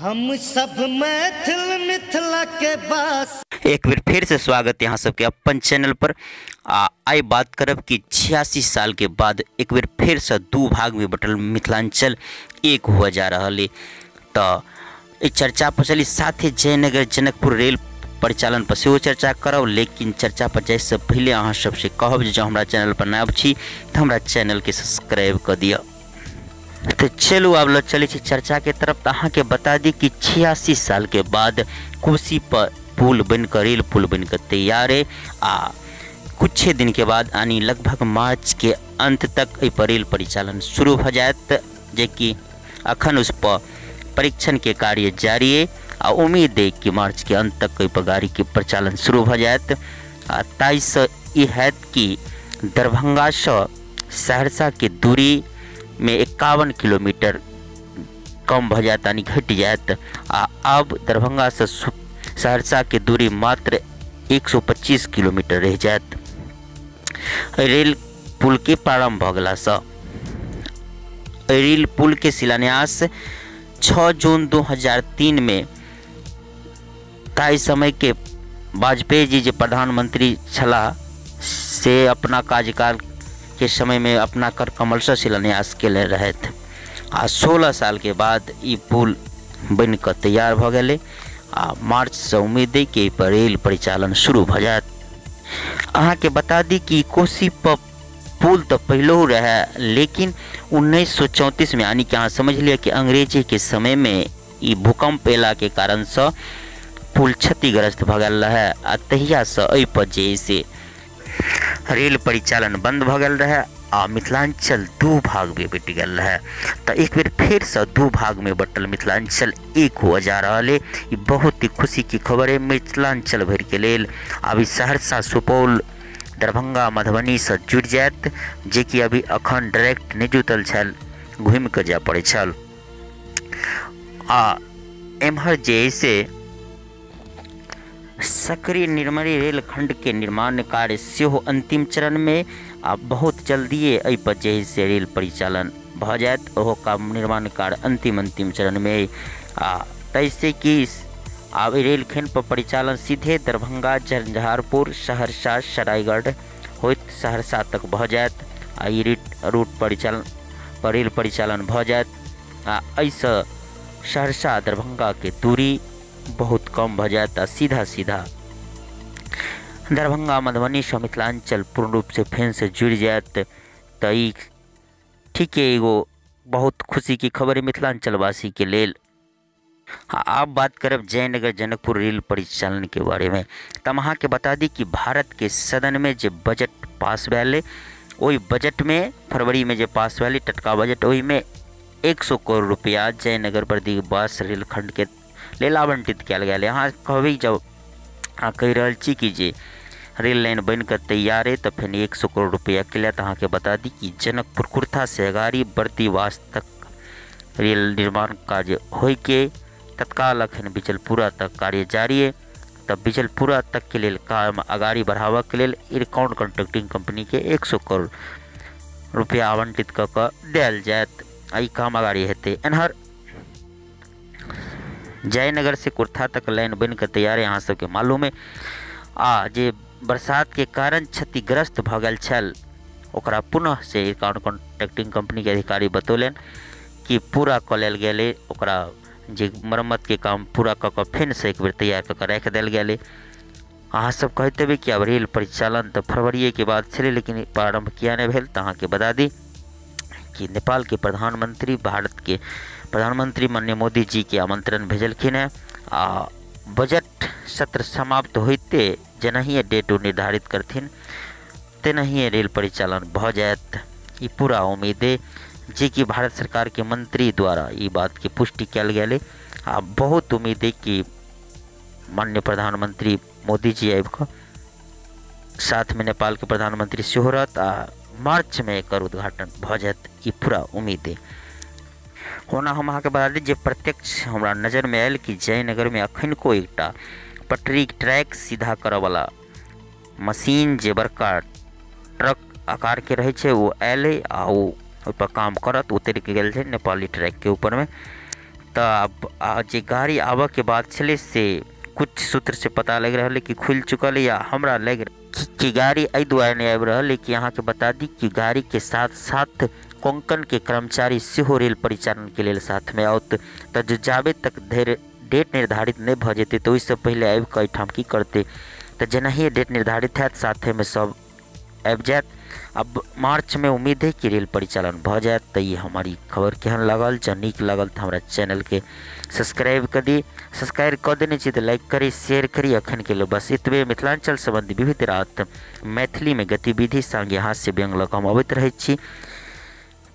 हम सब मैथिल मिथिला के बास। एक बेर फिर से स्वागत यहाँ सबके अपन चैनल पर। आ आई बात करब कि 86 साल के बाद एक बेर फिर से दू भाग में बटल मिथिलांचल एक हुआ जा रहा है। तो चर्चा पर चली, साथ ही जयनगर जनकपुर रेल परिचालन पर सेहो चर्चा करब। लेकिन चर्चा पर जाए से पहले अहाँ सबसे कहब जे हमरा चैनल पर नव छी तो हमरा चैनल के सब्सक्राइब कर दिअ। तो चलू आब ल चलै छी चर्चा के तरफ। तो अहाँ के बता दी कि 86 साल के बाद कोसी पर पुल बनकर रेल पुल बनकर तैयार है। आ कुछ दिन के बाद यानी लगभग मार्च के अंत तक एहि पर रेल परिचालन शुरू भ जायत, जेकि अखन उस पर परीक्षण के कार्य जारी है। आ उम्मीद है कि मार्च के अंत तक एहि पर गाड़ी के परिचालन शुरू भ जायत। आ ताहिसँ ई हैत कि दरभंगासँ सहरसा के दूरी में 51 किलोमीटर कम भ जायत, यानी घटि जायत। आ अब दरभंगा से सहरसा के दूरी मात्र 125 किलोमीटर रह जायत। रेल पुल के प्रारंभ भ गेलासँ रेल पुल के शिलान्यास 6 जून 2003 में ताहि समय के वाजपेयी जी जे प्रधानमंत्री छलाह से अपना कार्यकाल के समय में अपना कर कमल से शिलान्यास केने रहथि। आ 16 साल के बाद ई पुल बनि कऽ तैयार भऽ गेलै। आ मार्च से उम्मीद है कि एहि पर रेल परिचालन शुरू भऽ जायत। अहाँके बता दी कि कोसी पर पुल तो पहले रहे, लेकिन 1934 में यानी कि अहाँ समझ लिअ कि अंग्रेजी के समय में ई भूकंप अयला के कारणसँ पुल क्षतिग्रस्त भऽ गेल रहै। आ तहियासँ एहि पर जे से रेल परिचालन बंद भऽ गेल रहै आ मिथिलांचल दू भाग में बटि गेल रहै। तो एक बेर फेरसँ दू भाग में बटल मिथिलांचल एक हुआ जा रहल है। ई बहुत ही खुशी की खबर है मिथिलांचल भरि के लेल। अभी सहरसा सुपौल दरभंगा मधुबनी से जुड़ि जायत, जेकि अभी अखन डायरेक्ट नहीं जुटल छल, घूमि कऽ जाय पड़ै छल। आ एम्हर जे से सकरी निर्मली रेलखंड के निर्माण कार्य सेहो अंतिम चरण में आ बहुत जल्दिए एहि पर जे से रेल परिचालन भऽ जायत। ओहो का निर्माण कार्य अंतिम अंतिम चरण में। आ ताहिसँ कि आब रेलखंड पर परिचालन सीधे दरभंगा झंझारपुर सहरसा सरायगढ़ होइत सहरसा तक भऽ जायत। आ ई रूट परिचालन पर रेल परिचालन भऽ जायत। आ एहिसँ सहरसा दरभंगा के दूरी बहुत कम भऽ जायत आ सीधा सीधा दरभंगा मधुबनी से मिथिलांचल पूर्ण रूप से फेन से जुड़ि जायत। तऽ ई ठीके एगो बहुत खुशी की खबर है मिथिलांचलवासी के लेल। अब बात करब जयनगर जनकपुर रेल परिचालन के बारे में। तब अहाँ के बता दी कि भारत के सदन में जे बजट पास भेलै, ओहि बजट में फरवरी में जे पास भेलै टटका बजट, ओहिमे 100 करोड़ रुपया जयनगर बर्दीवास रेलखंड के लेल आवंटित कयल गेल। अहाँ कहबै जब अहाँ कहि रहल छी कि जे रेल लाइन बनि कऽ तैयार है तो फेर 100 करोड़ रुपया के लिए। तो अहाँके बता दी कि जनकपुर कुर्था से अगाड़ी बर्दीवास तक रेल निर्माण कार्य होइके तत्काल अखन बिजलपुरा तक कार्य जारी है। तब बिजलपुरा तक के लेल काम अगाड़ी बढ़ाबऽ के लेल इरकॉन कंट्रैक्टिंग कंपनी के 100 करोड़ रुपया आवंटित कऽ कऽ देल जायत। आ ई काम अगाड़ी हेतै। एन्हर जयनगर से कुर्था तक लाइन बनि कऽ तैयार है, अहाँ सबके मालूम है। आ जे बरसात के कारण क्षतिग्रस्त भऽ गेल छल ओकरा पुनः से इरकॉन कंट्रैक्टिंग कंपनी के अधिकारी बतौलनि कि पूरा कऽ लेल गेलै। ओकरा जे मरम्मत के काम पूरा कऽ कऽ फेर से एक बेर तैयार कऽ कऽ राखि देल गेलै। अहाँ सब कहैत हेबै कि आब रेल परिचालन तऽ फरवरीए के बाद छलै, लेकिन प्रारंभ किया नहि भेल। तऽ अहाँके बता दी कि नेपाल के प्रधानमंत्री भारत के प्रधानमंत्री माननीय मोदी जी के आमंत्रण भेजलखिन हैं। आ बजट सत्र समाप्त होइते जेनाहिए डेट ओ निर्धारित करथिन तेनाहिए रेल परिचालन भऽ जायत। ई पूरा उम्मीद है, जेकि भारत सरकार के मंत्री द्वारा ई बात के पुष्टि कयल गेलै। आ बहुत उम्मीद है कि माननीय प्रधानमंत्री मोदी जी आबि कऽ साथमे नेपाल के प्रधानमंत्री सेहो रहत आ मार्च में एकर उद्घाटन भऽ जायत, ई पूरा उम्मीद है। ओना हम अहाँके बता दी जे प्रत्यक्ष हमरा नजरमे आयल कि जयनगरमे अखनको एकटा पटरी ट्रैक सीधा करऽवला मशीन जे बड़का ट्रक आकार के रहै छै ओ आयल है आ ओ ओहिपर काम करत। उतरि के गेल छै नेपाली ट्रैक के ऊपरमे। तऽ जे गाड़ी आबऽके बात छलै से कुछ सूत्रसँ पता लागि रहल कि खुलि चुकल या हमरा लागि कि गाड़ी एहि दुआरे नहि आबि रहल कि अहाँके बता दी कि गाड़ीके साथ साथ कोंकणके कर्मचारी सेहो रेल परिचालनके लेल साथमे आओत। तऽ जे जाबे तक धरि डेट निर्धारित नहि भऽ जेतै तऽ ओहिसँ पहिले आबिकऽ एहिठाम की करतै। तऽ जेनाहिए डेट निर्धारित हैत साथेमे सब आबि जायत। अब मार्चमे उम्मीद है कि रेल परिचालन भऽ जायत। तऽ ई हमर ई खबर केहन लागल? जँ नीक लागल तऽ हमरा चैनलके सब्सक्राइब कऽ दी, सब्सक्राइब कऽ देने छी तऽ लाइक करी, शेयर करी। अखन के लेल बस एतबे। मिथिलांचल संबंधी विविध रात मैथिलीमे गतिविधि संगे हास्य व्यंग लऽ कऽ हम अबैत रहै छी।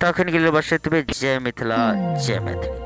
तऽ अखन के लेल बस एतबे। जय मिथिला, जय मैथिली।